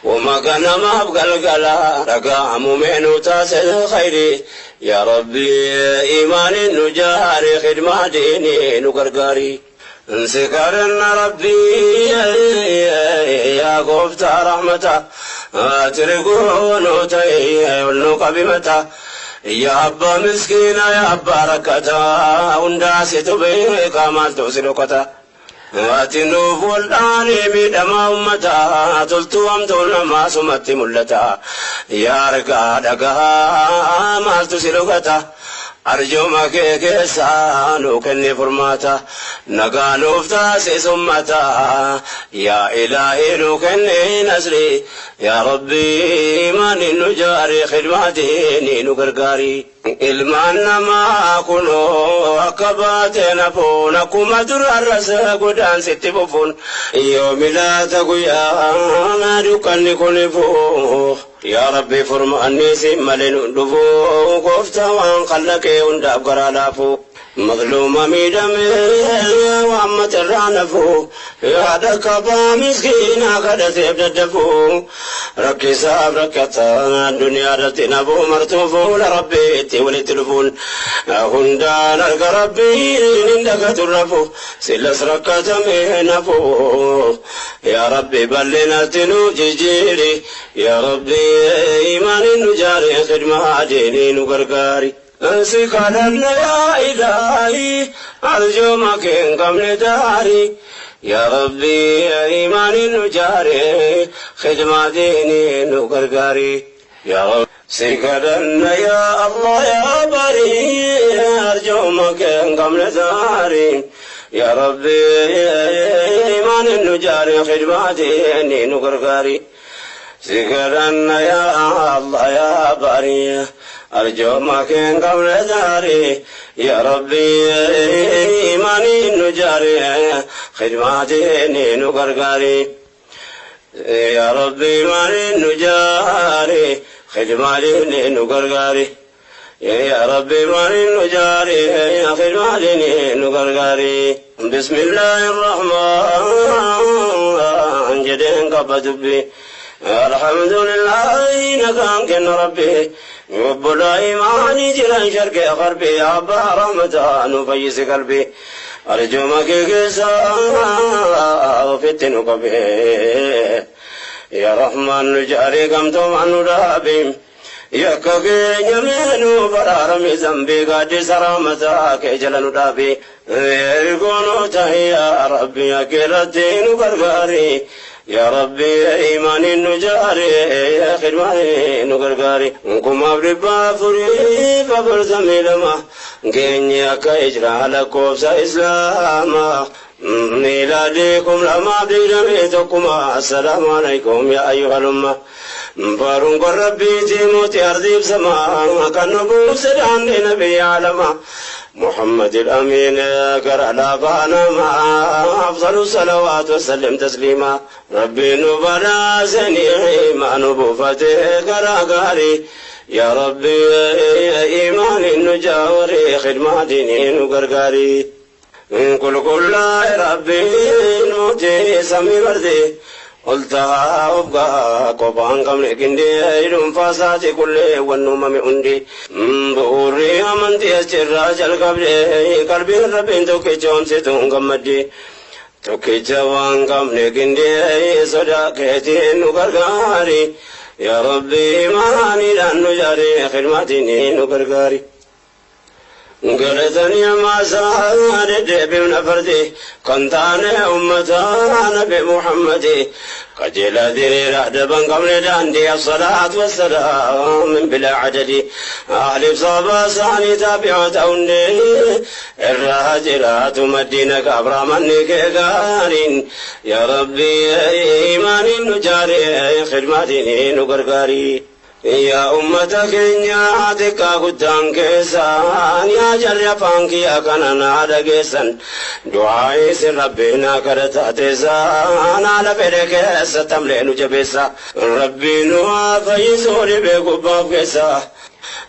wama ganamaaf galgala dhaga'amu meenuu taasise khayri yaa Rabbi imaaniin nu jaari khidmaa diinii nu gargaari. Nsi kadhanna Rabbi yaa gooftaa rahmata tirkoonuu ta'ee ol nu qabi mata. Yaa abbaa miskiina yaa abbaa rakkataa hundaa situ beekaa maaltu si dhokata. Ati nuuf wal'aanee miidhamaa uummataa toltuu hamtuun namaa sumatti mul'ata. Yaa argaa dhagahaa maaltu si dhokata. Arjooma kee keessaa nuu kenni furmaata nagaa nuuf taasisi ummata yaa ilaahii nuu kenni nasri yaa Rabbi imaaniin nu jaari khidmaatiin nu gargaari. Ilmaan namaa kunoo akka baateen hafuun akkuma duraarras godaansitti fufuun yoo milaata guyyaa dukkanni kun ifuu yaa Rabbi furmaanni si malee nu dhufu gooftaa waan kallaqee hundaaf garaa laafu. مظلومة ميدمي وعمة الرانفو يا دكبا مسكينة قد تبدفو ركسا بركتا الدنيا رتنبو مرتوفو لربي تولي تلفون هندان القربي عندك ترفو سلس ركتا منفو يا ربي بلنا تنو جيجيري يا ربي إيمان نجاري خدمة ديني نقرقاري سكرنا يا إلهي أرجو ما كن قبل داري يا ربي إيمان نجاري خدمة ديني نقرقاري يا رب سكرنا يا الله يا بري أرجو ما كن قبل داري يا ربي إيمان نجاري خدمة ديني نقرقاري سكرنا يا الله يا بري أرجو ما كان قبل داري يا ربي إيماني نجاري خدماتي نقرقاري يا ربي إيماني نجاري خدماتي نقرقاري يا ربي إيماني نجاري خدماتي نقرقاري بسم الله الرحمن جدين قبض الحمد لله نكان كن ربي رب الإيمان جيران شرقي غربي أبا رمضان وفيس قلبي أرجو ما كيسا وفتن قبي يا رحمن جاري قمتم عن رابي يا كوكي يمين برارمي ذنبي قد سرامتك جلن رابي يكونوا تهيا ربي يا كيرتين وقرقاري يا ربي إيمان النجاري يا خدمة نقرقاري كم أبربا فري فبرزمي لما كينيا كإجرا لكوبس إسلاما ميلادكم لما بيدميتكم السلام عليكم يا أيها الأمة بارون ربي تيموتي أرضي بسما كان نبوب سدان لنبي عالما محمد الأمين قرأ لابانا مع أفضل الصلوات وسلم تسليما ربي نبلا سني ما نبوفتي قرأ قاري يا ربي إيمان النجاوري خدمة ديني نقرقاري كل كل ربي نوتي سمي بردي قلتها أبقى قبان قمل كندي إلهم فاساتي كل والنوم مئندي بوري أمنتي أسجر جل قبلي قلبي ربي توكي جوم ستون قمدي توكي جوان قمل كندي صداقتي نقرقاري يا ربي ماني لأنه جاري خدمتي نقرقاري قلتني ما سارد بمن فردي كنت أنا أمة نبي محمد قجل ديري رهدبا قبل داندي الصلاة والسلام من بلا عدد أهل بصابة ساني تابعة أوني الراجلات مدينة كبرى منك قارين يا ربي إيمان نجاري خدمتي نقرقاري يا أمتك يا تكا قدام كيسان يا جل فانك يا كنانا دقيسان دعائي سر ربنا كرتا تيسان على فريك ستملين جبسا ربي نوا فيسوري بقباب كيسا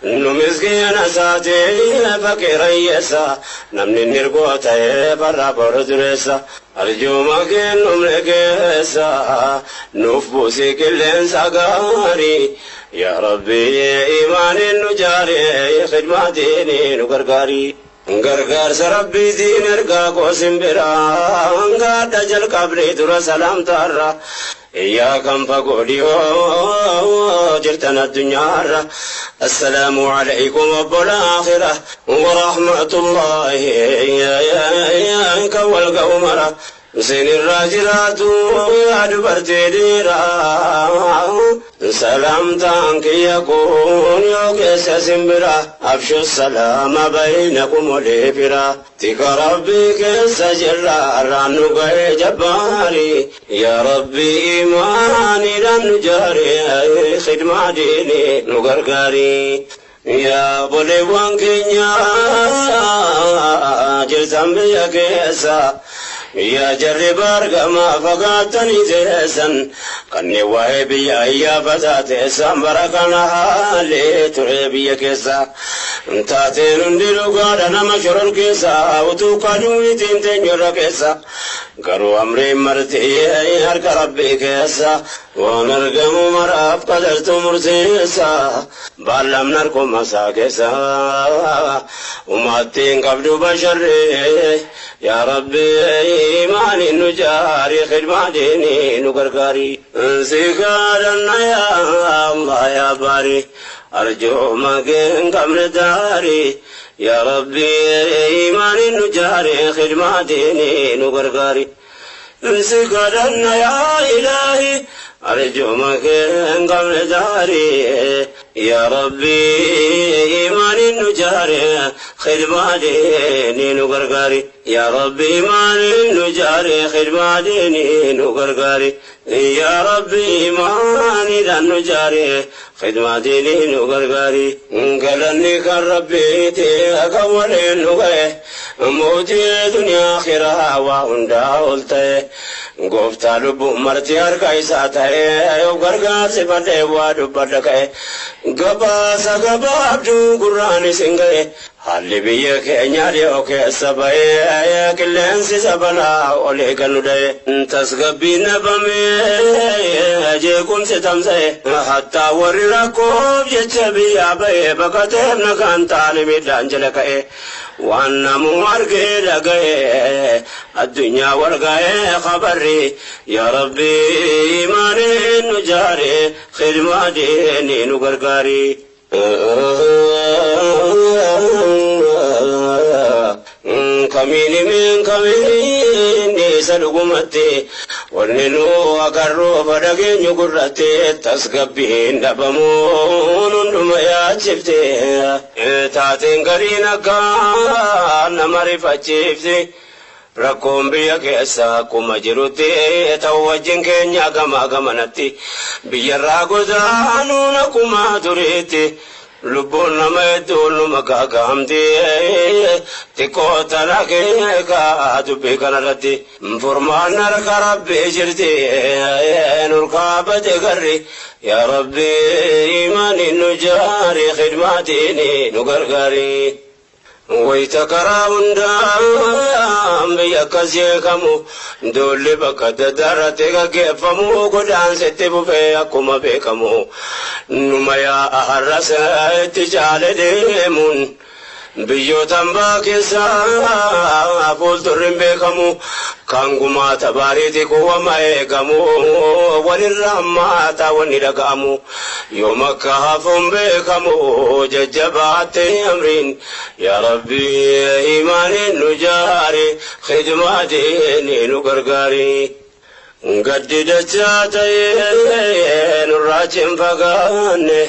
نمسكين ساتي فقير يسا نمني نرقوتا برا بردرسا أرجو ما كن نملكسا نفبوسي كل سقاري يا ربي إيمان النجاري خدمة ديني نقرقاري غرغر سربي دين ارقا قوسم برا غاد جل قبري ترى سلام تارا إياكم فقولي جرتنا الدنيا السلام عليكم رب الآخرة ورحمة الله يا كول قومرة سين الراجلات يا دبرتي ديرا سلام تانك يكون يوكس سمبرا أفشو السلام بينكم وليفرا تك ربي كسجل رانو جباري يا ربي إيماني لن جاري خدمة ديني نقرقاري يا بولي كينيا جلسان بيا كيسا يا جرب أرقما فقاتني تيسا كني وهبي يا فتاة سام بركنا حالي تربي كيسا Taateen hundi dhugaadha nama shoror keessa utuu kaduutiin teenyurra keessa garuu amriin marti harka rabbii keessa waan argamu maraaf qadartu murteessa baallamni harkuma isaa keessa uummattiin qabdu basharree yaa rabbi imaaniin nu jaari khidmaa diinii nu gargaari si kadhanna yaa Allah yaa baari أرجو كن قبل داري يا ربي إيماني نجاري خدمة ديني نغرغاري سكرنا يا إلهي أرجو كن قبل داري يا ربي إيماني نجاري خدمة ديني نغرغاري يا ربي إيماني نجاري خدمة ديني نغرغاري يا ربي إيماني نجاري خدمة ديني نغرغاري قالني كان ربي تي نغي موتي دنيا آخرة وهندا قلت قفت لب مرتي أركايسا تي وغرغار سفر وادو بدك قبا سقبا عبدو قراني سنغي haalli biyya keenyaa dhiyoo keessa ba'ee qilleensi sabanaa olii ganu da'e tasgabbiin dhabamee jeequmsi tamsa'e hattaa warri rakkoof jecha biyyaa ba'e baqateef nagaan taane miidhaan jala ka'e waan namuu argee dhaga'e addunyaa walga'ee khabarri yaa rabbi imaaniin nu jaare khidmaa diinii nu gargaari. Kamiini min kamiini isa dhugumatti wanni nu agarru fadhageenyu gurratti tasgabbiin dhabamuun hunduma yaachifte taateen gariin akka nama rifachiifte rakkoon biyya keessa akkuma jirutti ta'u wajjin keenya gamaa gamanatti biyyarraa godaanuun akkuma turiitti lubbuun nama hedduun numa gaagaamti xiqqoo tana keekaa dubbii kanarratti furmaan harka rabbii jirti nurkaa bade garri yaa rabbi imaaniin nu jaari khidmaatiin nu gargaari. Wayita karaa hundaan biyya akkas jeekamu doolli bakka daddaarratti gaggeeffamu godaansitti bufee akkuma beekamu numa yaa'a har'as itti caale deemuun biyyoota hambaa keessaa fuuldurri hin beekamu kan gumaata baariiti kuwama eegamu walirra hammaataa wanni dhaga'amu yoom akka hafuun beekamu jajjabaatte amriin yaa rabbi imaaniin nu jaari khidmaa diinii nu gargaari. Gaddi dachaa ta'ee nurraa hin fagaanne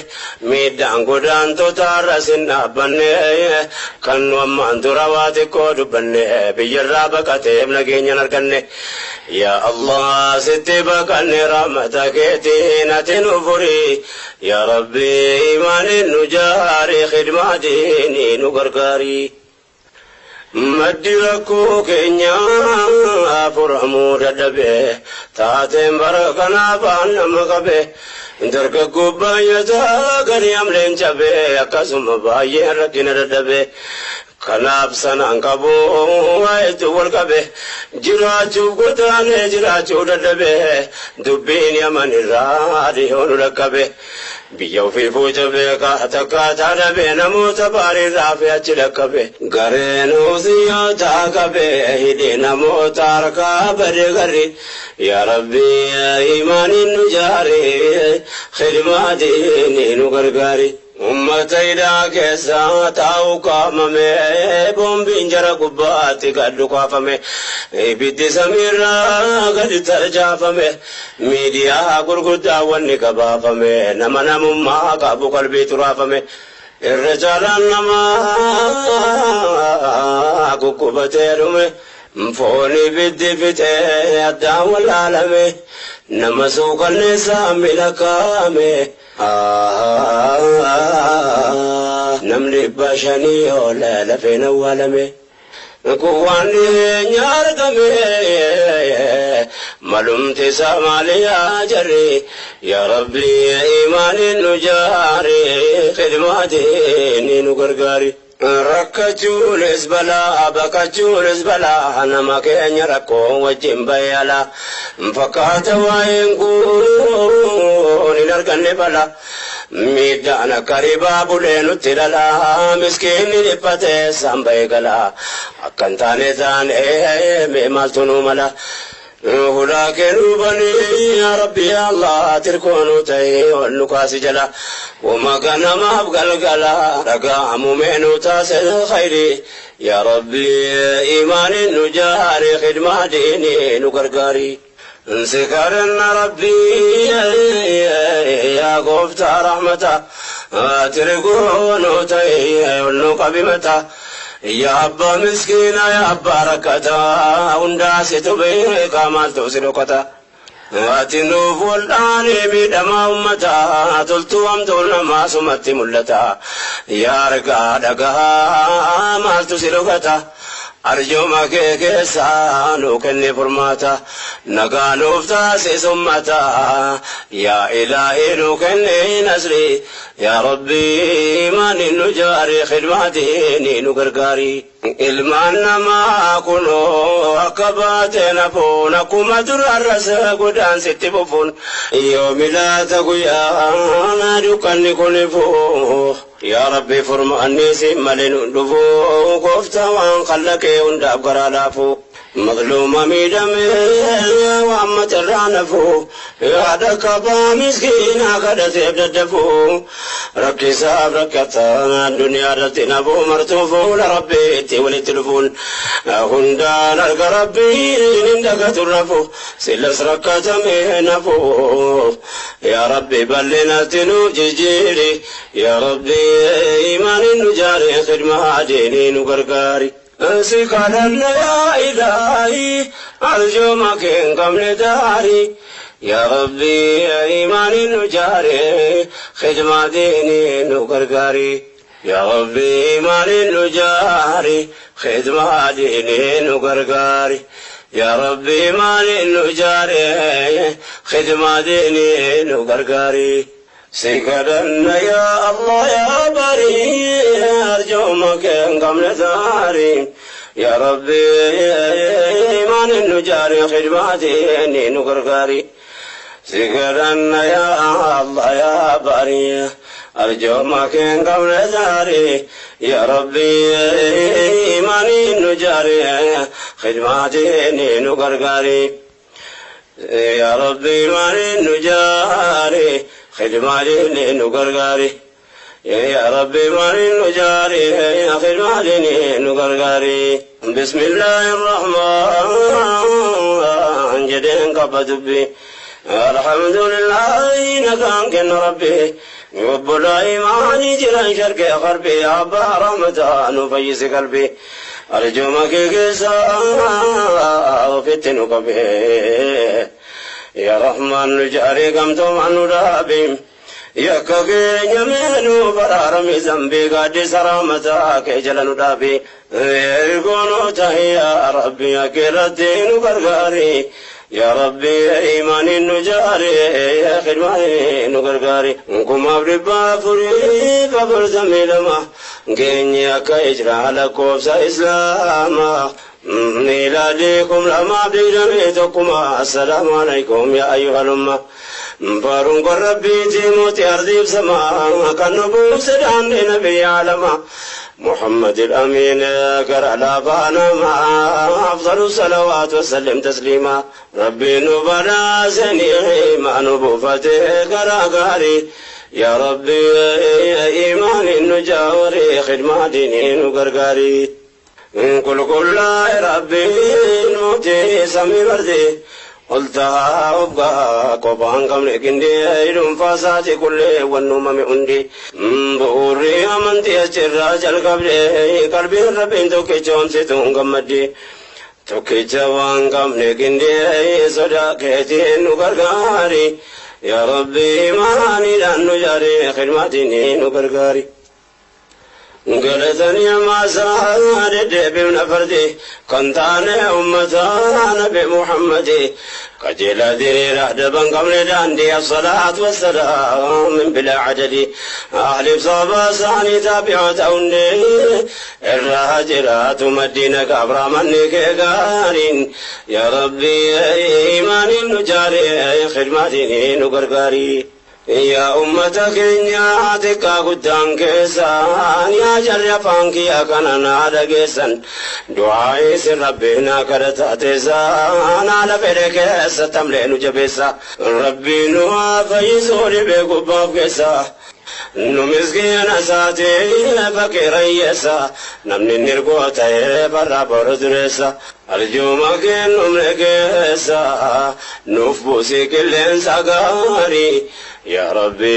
miidhaan godaantota irras hin dhaabbanne kan nu ammaan dura waa xiqqoo dubbanne biyyarraa baqateef nageenya hin arganne. Yaa Allah sitti baqanne rahmata keetiin ati nu furi yaa rabbi imaaniin nu jaari khidmaa diinii nu gargaari. Maddi rakkoo keenyaa furamuu dadhabe taateen bara kanaaf nama qabe dargaggoo baay'ataa gadi amleen cabe akkasuma baay'een rakkina dadhabe kanaaf sanaan qabu waa hedduu wal qabe jiraachuuf godaanee jiraachuu dadhabe dubbiin yaman irraa dhiyoo nu dhaqqabe. Biyya ofii fuuta beekaa takkaataa dhabe namoota baariirraa fi achi dhaqqabe gareen husiyyoota qabe hidhee namoota harkaa bade garri yaa rabbi imaaniin nu jaari khidmaa diinii nu gargaari. Ummata hidhaa keessa taa'u kaamame boombiin jara gubbaatti gad dhukaafame ibiddi samiirraa gadi tarjaafame miidiyaa gurguddaa wanni gabaafame nama namummaa qabu qalbii turaafame irra caalaan namaa guggubatee dhume foon ibiddi fixee addaan wallaalame nama suukanneessaa miidhakaame. Namni 500 ol lafeen awwaalame. Kun waan dhiyeenya argame. Malumti samaaliyaa jarri yaa Rabbi imaaniin nu jaari khidmaatiin nu gargaari. Rakkachuunis balaa baqachuunis balaa nama keenya rakkoo wajjin bayyala fakkaata waa'een kun hin arganne bala miidhaan akka ribaa bulee nutti dhala miskiinni dhiphatee sanba'ee gala akka hin taane taane mee maaltu nu mala. Hulaa kennuu banii yaa Rabbi yaa Allah tirkoonuu ta'ee ol nu kaasi jala wama ganamaaf galgala dhaga'amu meenuu taasise khayri yaa Rabbi imaaniin nu jaari khidmaa diinii nu gargaari. Sikaranna Rabbi yaa gooftaa rahmata tirkoonuu ta'ee ol nu qabimata. Yaa abbaa miskiina yaa abbaa rakkataa hundaa situ beekaa maaltu si dhokata. Ati nuuf wal'aanee miidhamaa uummataa toltuu hamtuun namaa sumatti mul'ata. Yaa argaa dhagahaa maaltu si dhokata. Arjooma kee keessaa nuu kenni furmaata nagaa nuuf taasisi ummata yaa ilaahii nuu kenni nasri yaa Rabbi imaaniin nu jaari khidmaatiin nu gargaari. Ilmaan namaa kunoo akka baate nafuun akkuma durarras godaansitti fufuun yoo milaata guyyaa dukkanni kun ifuu yaa Rabbi furmaanni si malee nu dhufuu gooftaa waan kallaqee hundaaf garaa laafuu. Mazluuma miidhamee waan macarraa nafuu yaada qabaa miskiinaa kadhateef daddafuu rakkisaaf rakkataa duniyaa irratti nafuu martuu fuula rabbiitti walitti dhufuun hundaan arga rabbiin hin dagatu rafu silas rakkatamee nafuu yaa Rabbi bal'inatti nu jijjiiri yaa Rabbi imaaniin nu jaari khidmaa diinii nu gargaari. Sikaranna yaa ilaahi arjooma kee hin qabne daari yaa Rabbi imaaniin nu jaari khidmaa diinii nu gargaari. Yaa Rabbi imaaniin nu jaari khidmaa diinii nu gargaari. Yaa Rabbi imaaniin nu jaari khidmaa diinii nu gargaari. Sikaranna yaa Allah yaa bari arjooma kee hin qabne daari yaa Rabbi imaaniin nu jaari khidmaa diinii nu gargaari. Sikaranna yaa Allah yaa bari arjooma kee hin qabne daari yaa Rabbi imaaniin nu jaari khidmaa diinii nu gargaari. Yaa Rabbi imaaniin nu jaari khidmaa diinii nu gargaari. Yaa Rabbi imaaniin nu jaari khidmaa diinii nu gargaari. Bismillaahi rahmaan jedheen qaba dubbi. Alhamdulillaahi nagaan kenna Rabbi. Obbolaa imaanii jiran sharqee qarbii abbaa rahmataa nu fayyisi qalbii. Arjooma kee keessaa ofitti nu qabee. Yaa Rahmaan nu jaarii gamtoomaan nu dhaabi. Yakka keenya mee nu baraarami zambii gaaddisa rahmataa kee jala nu dhaabi. Ergoonoo tahi yaa Rabbi akka irratti nu gargaari. Yaa Rabbi imaaniin nu jaari khidmaaniin nu gargaari. 1442 geenye akka ijraa lakkoofsa Islaamaa. Miilaadii 2021 assalaamu alaikum yaa ayyuhal umma. Faaruun kun Rabbiitii mootii ardiif samaa kan nu buuse daandii nabiyya alamaa. محمد الأمين كر على فانا أفضل الصلوات وسلم تسليما ربي نبنا سني ما نبوفته كراغاري يا ربي إيمان النجاوري خدمة ديني نغرغاري كل كل ربي الموتي سمي بردي قلتها أبقى قبان قمل كندي إلهم فاساتي كل والنوم مئندي بوري أمنتي أجر جل قبلي قلبي ربي توكي جون ستون قمدي توكي جوان قمل كندي صداقتي نغرغاري يا ربي ماني لأنه جاري خدمتي نغرغاري. Galatanii amaasaa deddeebiin fardi kan taane ummata Nabi Muhammadi. Qajeelaa diriiraa daban qabne daandii as-salaatu wassalaam min bilaa cadadi. Ahliif sababa isaanii taabi'oota hundee irraa jiraatu maddiina gabraamanni kee gaariin. Yaa Rabbi imaaniin nu jaaree khidmaatiin nu gargaari. Yaa ummata keenya xiqqaa guddaan keessan yaa jarri afaan kiyyaa kana naa dhageessan du'aa isin rabbiin kadhata teessan haala fedhe keessa tamlee nu jabeessa rabbiin nu haa fayyisuu dhibee gubbaaf keessa. Nu miskiina isaati faqiira hiyyeessa namni nirgoo ta'ee farra boru dureessa arjuma kennumne keessa nuuf buusii qilleensa gaarii. Yaa Rabbi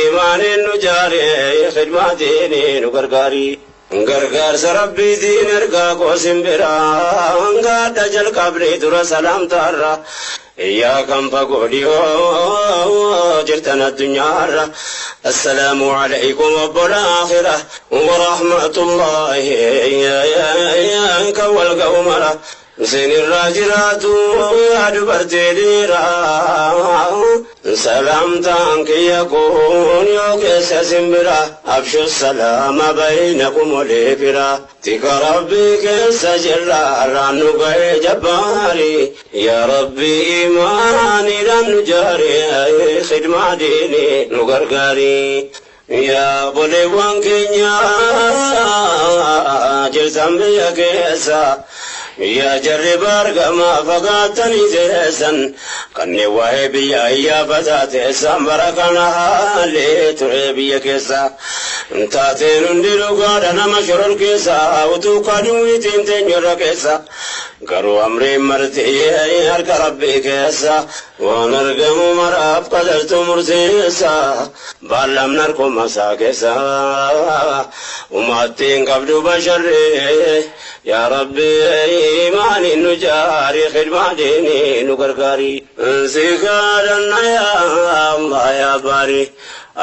imaaniin nu jaaree khidmaatiin nu gargaari. Gargaarsa rabbiitiin ergaa koosin biraa gaadha jalqabni dura salaamtaarra. Yaa kan fagoo dhiyoo jirtan addunyaarra. Assalaamu alaykum obbola aakhira wa rahmatullahi kan wal ga'u mara. Isinirraa jiraatu yaa dubartii dhiiraa. Salaamtaan kiyya kun yoo keessa simbira. Abshu salaama baynakum walii fira. Tika rabbii keessa jirra irraan nu ga'ee jabbaari. Yaa Rabbi imaaniidhaan nu jaari khidmaa diini nu gargaari. Yaa obboleewwan keenya jirtan biyya keessa. Yaa jarri baargamaa fagaatanii teessan kanneen waa'ee biyya iyyaafataa teessan bara kana haalli ture biyya keessa. Taateen hundi dhugaadha nama shoror keessa utuu kaduwiitiin teenyurra keessa. Garuu amriin marti harka rabbii keessa waan argamu maraaf qadartu murteessa. Baallamni harkuma isaa keessa uummattiin qabdu basharree. Yaa Rabbi imaaniin nu jaari khidmaatiin nu gargaari. Si kadhanna yaa Allah yaa baari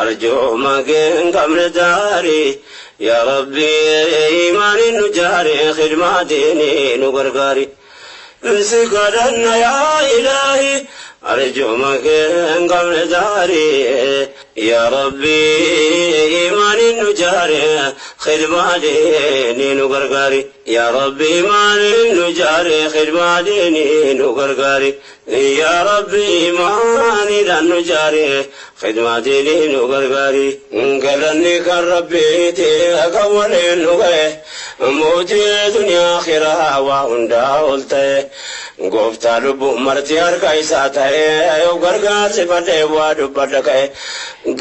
arjooma kee hin qabne daari. Yaa Rabbi imaaniin nu jaari khidmaatiin nu gargaari. Si kadhanna yaa Ilaahi arjooma kee hin qabne daari. Yaa Rabbi imaaniin nu jaari khidmaatiin nu gargaari. Yaa Rabbi imaaniin nu jaari khidmaatiin nu gargaari. Yaa Rabbi imaaniidhaan nu jaari khidmaatiin nu gargaari. Galanni kan Rabbiiti kan waliin nu ga'e mootii duniyaa akhiraa waa hundaa ol ta'e. Gooftaa lubbuu marti harka isaa ta'e yoo gargaarsi fadhee waa dubbadha ka'e.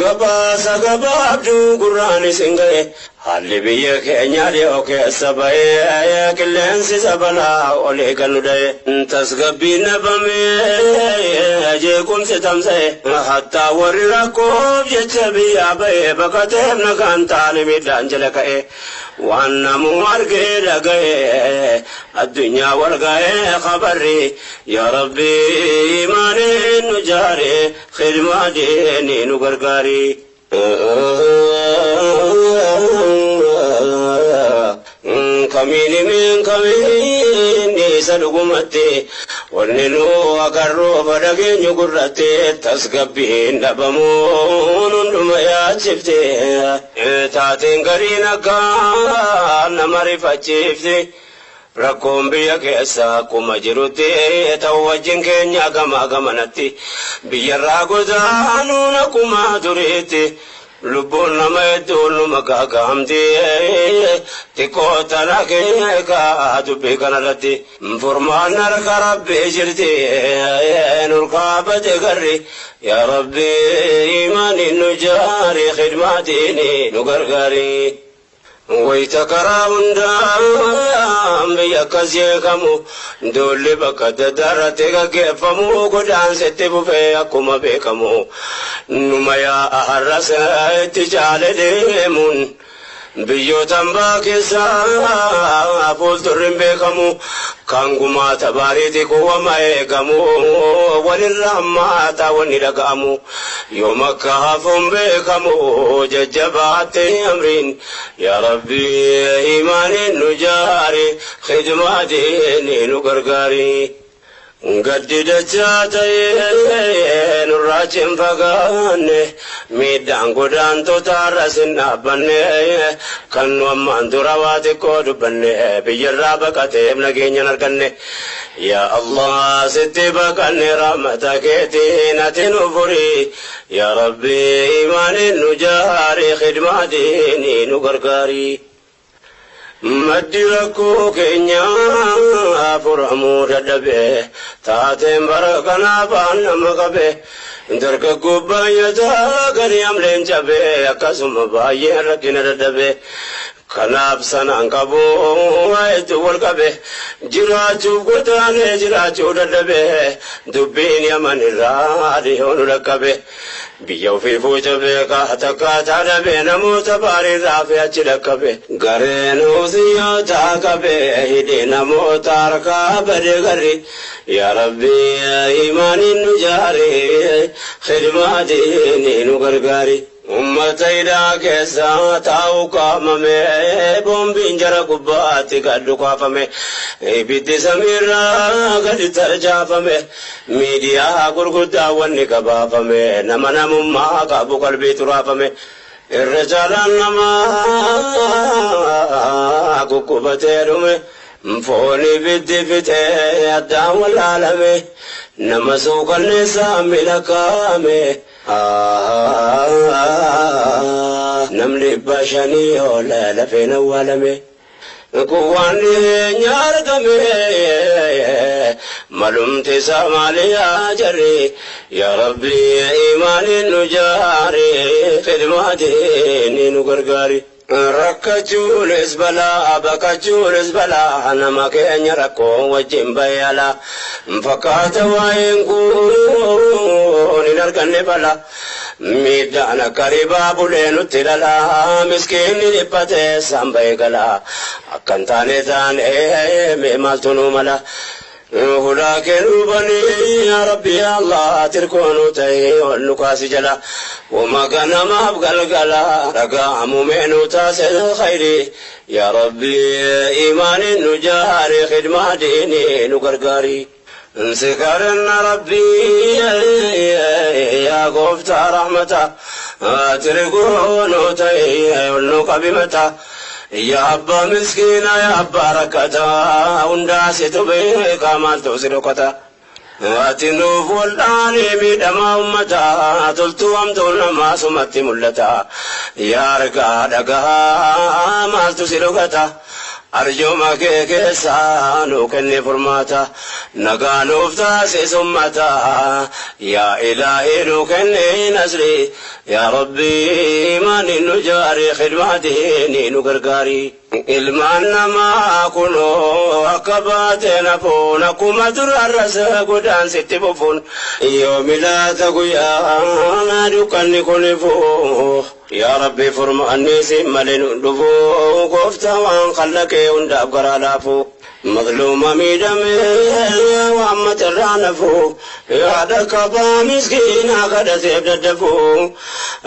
Gabaasa gabaabduu gurraan isin ga'e. Haalli biyya keenya dhiyoo keessa ba'ee qilleensi sabanaa olii kan nu dha'e. Tasgabbiin dhabamee jeequmsi tamsa'e. Hattaa warri rakkoof jecha biyyaa ba'e baqateef nagaan taane miidhaan jala ka'e. Waan namuu argee dhaga'e addunyaa wal ga'ee khabarri. Yaa Rabbi imaaniin nu jaare khidmaatiin nu gargaari. Kamiini min kamiini isa dhugumatti wanni nu agarruu dhageenyu gurratti tasgabbiin dhabamuun hunduma yaachifte. Taateen gariin akka nama rifachiifte. Rakkoon biyya keessa akkuma jirutti ta'u wajjin keenya gama gamanatti biyyarraa godaanuun akkuma duriitti. Lubbuun nama hedduun numa gaagaamti xiqqoo tana keeka dubbii kanarratti. Furmaan harka rabbii jirti nurkaabate garri. Yaa Rabbi imaaniin nu jaari khidmaatiin nu gargaari. Wayita karaa hundaan biyya akkas jeeqamu duulli bakka adda addaa irratti gaggeeffamu godaansitti fufee akkuma beekamu. Numa yaa'a har'as itti caale deemuun biyyoota hambaa keessaa fuuldurri hin beekamu. Kan gumaata baariiti kuwama eegamu walirra hammaata wanni dhaga'amu yoom akka hafuun beekamu jajjabaatte amriin yaa Rabbi imaaniin nu jaari khidmaa diinii nu gargaari. Gaddi dachaa ta'ee nurraa hin fagaanne miidhaan godaantota irras hin dhaabbanne kan nu ammaan dura waa xiqqoo dubbanne biyyarraa baqateef nageenya hin arganne. Yaa Allah sitti baqanne rahmata keetiin ati nu furi yaa Rabbi imaaniin nu jaari khidmaa diinii nu gargaari. Maddi rakkoo keenyaa furamuu dadhabe taateen bara kanaaf nama qabe dargaggoo baay'ataa gadi amleen cabe akkasuma baay'een rakkina dadhabe kanaaf sanaan qabu waa wal qabe jiraachuuf godaanee jiraachuu dadhabe dubbiin Yaman irraa dhiyoo nu dhaqqabe. Biyya ofii fuucha beekaa takkaataa dhabe namoota baariirraa fi achi dhaqqabe. Gareen husiyoota qabe hidhi namoota harkaa bade garri. Yaa Rabbi imaaniin nu jaari khidmaa diinii nu gargaari. Ummata hidhaa keessa taa'u qaamame boombiin jara gubbaatti gad dhukaafame ibiddi samiirraa gadi tarcaafame miidiyaa gurguddaa wanni gabaafame nama namummaa qabu qalbii turaafame irra caalaan namaa guggubatee dhume foon ibiddi fixee addaan wallaalame nama suukanneessaa milakaame. Namni 500 ol lafeen awwaalame. Kuwaan dhiyeenya argame malumti isaa maali yaa jarri yaa Rabbi imaaniin nu jaari khidmaa diinii nu gargaari. Rakkachuunis balaa baqachuunis balaa nama keenya rakkoo wajjin bayyala fakkaata waa'een kun hin arganne balaa. Miidhaan akka ribaa bulee nutti dhala miskiinni dhiphatee samba'ee gala akkan taane taane mee maaltu nu mala. Hulaa kennuu banii yaa Rabbi yaa Allah tirkoonuu ta'ee ol nu kaasi jala wama ganamaaf galgala dhaga'amu meenuu taasise khayri yaa Rabbi imaaniin nu jaari khidmaa diinii nu gargaari. Sikaranna Rabbi yaa gooftaa rahmata tirkoonuu ta'ee ol nu qabimata. Yaa abbaa miskiina yaa abbaa rakkataa hundaa situ beekaa maaltu si dhokata. Ati nuuf wal'aanee miidhamaa uummataa toltuu hamtuun namaa sumatti mul'ata. Yaa argaa dhagaa maaltu si dhokata. Arjooma kee keessaa nuu kenni furmaata nagaa nuuf taasisi ummata yaa ilaahii nuu kenni nasri yaa Rabbi imaaniin nu jaari khidmaa diinii nu gargaari. Ilmaan namaa kunoo akka baate nafuun akkuma durarras godaansitti fufuun yoomi laata guyyaa dukkanni kun ifuu yaa Rabbi furmaanni si malee nu dhufuu gooftaa waan khallaqee hundaaf garaa laafuu. Mazluuma miidhamee waan matarraa nafuu yaada qabaa miskiinaa kadhateef daddafuu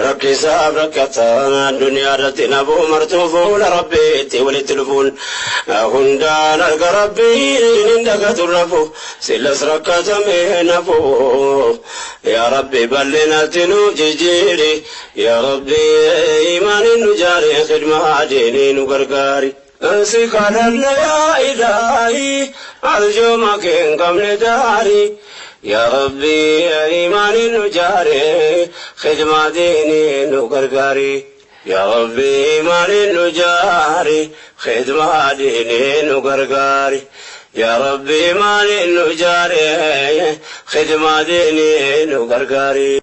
rakkisaaf rakkataa duniyaa irratti nafuu martuu fuula Rabbiitti walitti dhufuun hundaan arga Rabbiin hin dagatu rafu silas rakkatamee nafuu yaa Rabbi bal'inatti nu jijjiiri yaa Rabbi imaaniin nu jaari khidmaa diinii nu gargaari. Si kadhanna yaa ilaahi arjooma kee hin qabne daari yaa Rabbi imaaniin nu jaari khidmaa diinii nu gargaari. Yaa Rabbi imaaniin nu jaari khidmaa diinii nu gargaari. Yaa Rabbi imaaniin nu jaari khidmaa diinii nu gargaari.